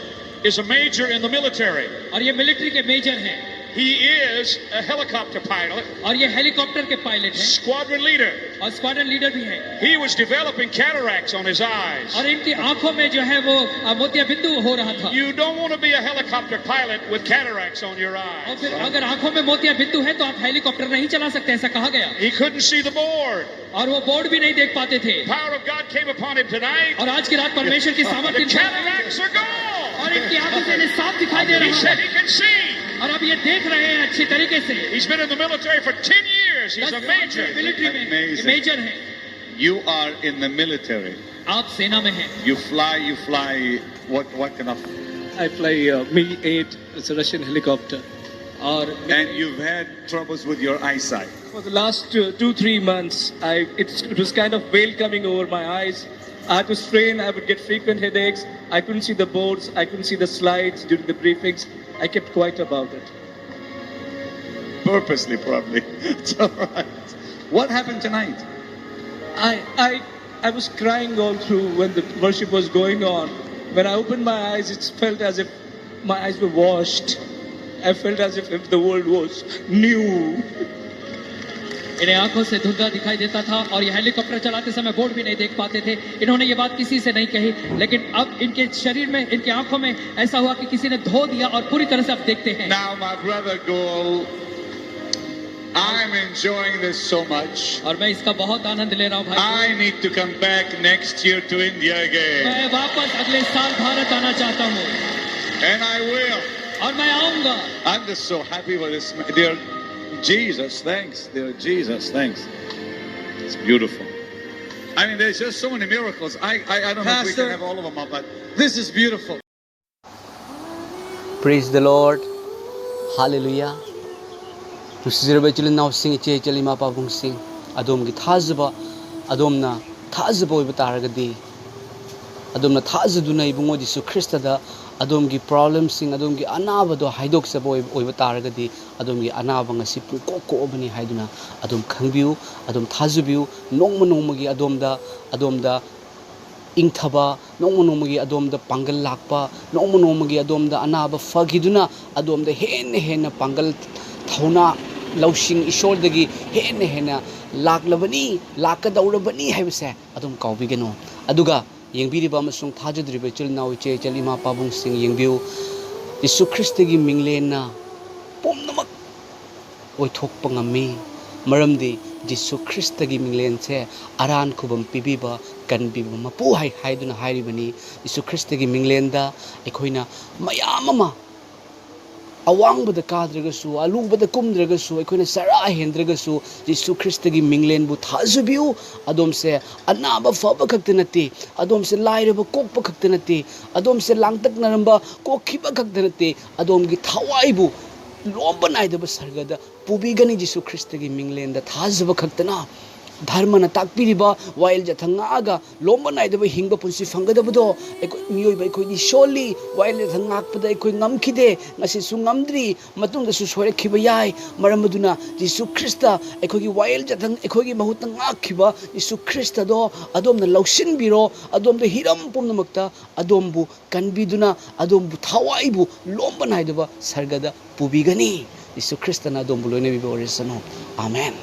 is a major in the military. और ये मिलिट्री के मेजर हैं. He is a helicopter pilot, और ये हेलीकॉप्टर के पायलट हैं. squadron leader. और स्क्वाड्रन लीडर भी हैं. He was developing cataracts on his eyes. और इनकी आंखों में जो है वो अ, मोतिया बिंदु हो रहा था. You don't want to be a helicopter pilot with cataracts on your और eyes. फिर अगर आंखों में मोतिया बिंदु है तो आप हेलीकॉप्टर नहीं चला सकते, ऐसा कहा गया. He couldn't see the board. और वो बोर्ड भी नहीं देख पाते थे. Power of God came upon him tonight. और आज की रात परमेश्वर की सामर्थ्य The इनको- cataracts are gone. और इनकी आंखों से इन्हें साफ दिखाई दे He रहा said है. He can see. और अब ये देख रहे हैं अच्छी तरीके से. He's been in the military for ten years. He's a major. Military में Amazing. मेजर है. You are in the military. आप सेना में हैं. You fly, you fly. What, what kind of? I fly uh, Mi eight, it's a Russian helicopter. और And you've had troubles with your eyesight. For the last two, two three months, I, it's, it was kind of veil coming over my eyes. I had to strain, I would get frequent headaches. I couldn't see the boards, I couldn't see the slides during the briefings. I kept quiet about it. Purposely, probably. It's all right. What happened tonight? I, I, I was crying all through when the worship was going on. When I opened my eyes, it felt as if my eyes were washed. I felt as if, if the world was new. इन्हें आंखों से धुंधला दिखाई देता था और ये helicopter चलाते समय बोर्ड भी नहीं देख पाते थे। इन्होंने ये बात किसी से नहीं कही, लेकिन अब इनके शरीर में, इनकी आंखों में ऐसा हुआ कि किसी ने धो दिया और पूरी तरह से अब देखते हैं। Now, my brother Gol, I'm enjoying this so much. और मैं इसका बहुत आनंद ले रहा हूँ भाई। I need to come back next year to India again. मैं वापस अगले साल भारत आना चाहता हूँ And I will. और मैं आऊंगा। I'm just so happy for this. Dear Jesus, thanks. Dear Jesus, thanks. It's beautiful. I mean, there's just so many miracles. I, I, I don't know if we Pastor, can have all of them up, but this is beautiful. Praise the Lord. Hallelujah. ꯅꯨꯡꯁꯤꯖꯔꯕ ꯏꯆꯤꯜ ꯏꯅꯥꯎꯁꯤꯡ, ꯏꯆꯦ ꯏꯆꯜ, ꯏꯃꯥ ꯄꯥꯕꯨꯡꯁꯤꯡ, ꯑꯗꯣꯝꯒꯤ ꯊꯥꯖꯕ, ꯑꯗꯣꯝꯅ ꯊꯥꯖꯕ ꯑꯣꯏꯕ ꯇꯥꯔꯒꯗꯤ, ꯑꯗꯣꯝꯅ ꯊꯥꯖꯗꯨꯅ ꯏꯕꯨꯡꯉꯣ ꯖꯤꯁꯨ ꯈ꯭ꯔꯤꯁꯇꯗ ꯑꯗꯣꯝꯒꯤ problemꯁꯤꯡ, ꯑꯗꯣꯝꯒꯤ ꯑꯅꯥꯕꯗꯣ ꯍꯥꯏꯗꯣꯛꯆꯕ ꯑꯣꯏꯕ, ꯑꯣꯏꯕ ꯇꯥꯔꯒꯗꯤ, ꯑꯗꯣꯝꯒꯤ ꯑꯅꯥꯕ ꯉꯁꯤ ꯄꯨꯡꯀꯣꯛ ꯀꯣꯛꯑꯕꯅꯤ ꯍꯥꯏꯗꯨꯅ ꯑꯗꯣꯝ ꯈꯪꯕꯤꯌꯨ, ꯑꯗꯣꯝ ꯊꯥꯖꯕꯤꯌꯨ꯫ ꯅꯣꯡꯃ ꯅꯣꯡꯃꯒꯤ ꯑꯗꯣꯝꯗ, ꯑꯗꯣꯝꯗ ꯏꯪꯊꯕ, ꯅꯣꯡꯃ ꯅꯣꯡꯃꯒꯤ ꯑꯗꯣꯝꯗ ꯄꯥꯡꯒꯜ ꯂꯥꯛꯄ, ꯅꯣꯡꯃ ꯅꯣꯡꯃꯒꯤ ꯑꯗꯣꯝꯗ ꯑꯅꯥꯕ ꯐꯈꯤꯗꯨꯅ ꯑꯗꯣꯝꯗ ꯍꯦꯟꯅ ꯍꯦꯟꯅ ꯄꯥꯡꯒꯜ, ꯊꯧꯅꯥ, ꯂꯧꯁꯤꯡ ꯏꯁꯣꯔꯗꯒꯤ ꯍꯦꯟꯅ ꯍꯦꯟꯅ ꯂꯥꯛꯂꯕꯅꯤ, ꯂꯥꯛꯀꯗꯧꯔꯕꯅꯤ ꯍꯥꯏꯕꯁꯦ ꯑꯗꯨꯝ ꯀꯥꯎꯕꯤꯒꯅꯨ꯫ ꯑꯗꯨꯒ ꯌꯦꯡꯕꯤꯔꯤꯕ ꯑꯃꯁꯨꯡ ꯊꯥꯖꯗ꯭ꯔꯤꯕ ꯏꯆꯤꯜ ꯏꯅꯥꯎ, ꯏꯆꯦ ꯏꯆꯜ, ꯏꯃꯥ ꯄꯥꯕꯨꯡꯁꯤꯡ ꯌꯦꯡꯕꯤꯌꯨ꯫ ꯌꯤꯁꯨ ꯈ꯭ꯔꯤꯁꯇꯒꯤ ꯃꯤꯡꯂꯦꯟꯅ ꯄꯨꯝꯅꯃꯛ ꯑꯣꯏꯊꯣꯛꯄ ꯉꯝꯃꯤ꯫ ꯃꯔꯝꯗꯤ ꯖꯤꯁꯨ ꯈ꯭ꯔꯤꯁꯇꯒꯤ ꯃꯤꯡꯂꯦꯟꯁꯦ ꯑꯔꯥꯟ ꯈꯨꯕꯝ ꯄꯤꯕꯤꯕ, ꯀꯟꯕꯤꯕ ꯃꯄꯨ ꯍꯥꯏ ꯍꯥꯏꯗꯨꯅ ꯍꯥꯏꯔꯤꯕꯅꯤ꯫ ꯖꯤꯁꯨ ꯈ꯭ꯔꯤꯁꯇꯒꯤ ꯃꯤꯡꯂꯦꯟꯗ ꯑꯩꯈꯣꯏꯅ ꯃꯌꯥꯝ ꯑꯃ ꯑꯋꯥꯡꯕꯗ ꯀꯥꯗ꯭ꯔꯒꯁꯨ, ꯑꯂꯨꯕꯗ ꯀꯨꯝꯗ꯭ꯔꯒꯁꯨ, ꯑꯩꯈꯣꯏꯅ ꯆꯔꯥ ꯍꯦꯟꯗ꯭ꯔꯒꯁꯨ, ꯖꯤꯁꯨ ꯈ꯭ꯔꯤꯁꯇꯒꯤ ꯃꯤꯡꯂꯦꯟꯕꯨ ꯊꯥꯖꯕꯤꯌꯨ꯫ ꯑꯗꯣꯝꯁꯦ ꯑꯅꯥꯕ ꯐꯕ ꯈꯛꯇ ꯅꯠꯇꯦ, ꯑꯗꯣꯝꯁꯦ ꯂꯥꯏꯔꯕ ꯀꯣꯛꯄ ꯈꯛꯇ ꯅꯠꯇꯦ, ꯑꯗꯣꯝꯁꯦ ꯂꯥꯡꯇꯛꯅꯔꯝꯕ ꯀꯣꯛꯈꯤꯕ ꯈꯛꯇ ꯅꯠꯇꯦ, ꯑꯗꯣꯝꯒꯤ ꯊꯋꯥꯏꯕꯨ ꯂꯣꯝꯕ ꯅꯥꯏꯗꯕ ꯁꯔꯒꯗ ꯄꯨꯕꯤꯒꯅꯤ ꯖꯤꯁꯨ ꯈ꯭ꯔꯤꯁꯇꯒꯤ ꯃꯤꯡꯂꯦꯟꯗ ꯊꯥꯖꯕ ꯈꯛꯇꯅ꯫ ꯙꯔꯃꯅ ꯇꯥꯛꯄꯤꯔꯤꯕ ꯋꯥꯌꯦꯜ ꯌꯥꯊꯪ ꯉꯥꯛꯑꯒ ꯂꯣꯝꯕ ꯅꯥꯏꯗꯕ ꯍꯤꯡꯕ ꯄꯨꯟꯁꯤ ꯐꯪꯒꯗꯕꯗꯣ ꯑꯩꯈꯣꯏ ꯃꯤꯑꯣꯏꯕ ꯑꯩꯈꯣꯏꯗꯤ ꯁꯣꯜꯂꯤ꯫ ꯋꯥꯌꯦꯜ ꯌꯥꯊꯪ ꯉꯥꯛꯄꯗ ꯑꯩꯈꯣꯏ ꯉꯝꯈꯤꯗꯦ, ꯉꯁꯤꯁꯨ ꯉꯝꯗ꯭ꯔꯤ, ꯃꯇꯨꯡꯗꯁꯨ ꯁꯣꯏꯔꯛꯈꯤꯕ ꯌꯥꯏ꯫ ꯃꯔꯝ ꯑꯗꯨꯅ ꯖꯤꯁꯨ ꯈ꯭ꯔꯤꯁꯇ ꯑꯩꯈꯣꯏꯒꯤ ꯋꯥꯌꯦꯜ ꯌꯥꯊꯪ ꯑꯩꯈꯣꯏꯒꯤ ꯃꯍꯨꯠꯇ ꯉꯥꯛꯈꯤꯕ ꯖꯤꯁꯨ ꯈ꯭ꯔꯤꯁꯇꯗꯣ ꯑꯗꯣꯝꯅ ꯂꯧꯁꯤꯟꯕꯤꯔꯣ꯫ ꯑꯗꯣꯝꯗ ꯍꯤꯔꯝ ꯄꯨꯝꯅꯃꯛꯇ ꯑꯗꯣꯝꯕꯨ ꯀꯟꯕꯤꯗꯨꯅ ꯑꯗꯣꯝꯕꯨ ꯊꯋꯥꯏꯕꯨ ꯂꯣꯝꯕ ꯅꯥꯏꯗꯕ ꯁꯔꯒꯗ ꯄꯨꯕꯤꯒꯅꯤ꯫ ꯖꯤꯁꯨ ꯈ꯭ꯔꯤꯁꯇꯅ ꯑꯗꯣꯝꯕꯨ ꯂꯣꯏꯅꯕꯤꯕ ꯑꯣꯏꯔꯁꯅꯨ꯫ ꯑꯥꯃꯦꯟ꯫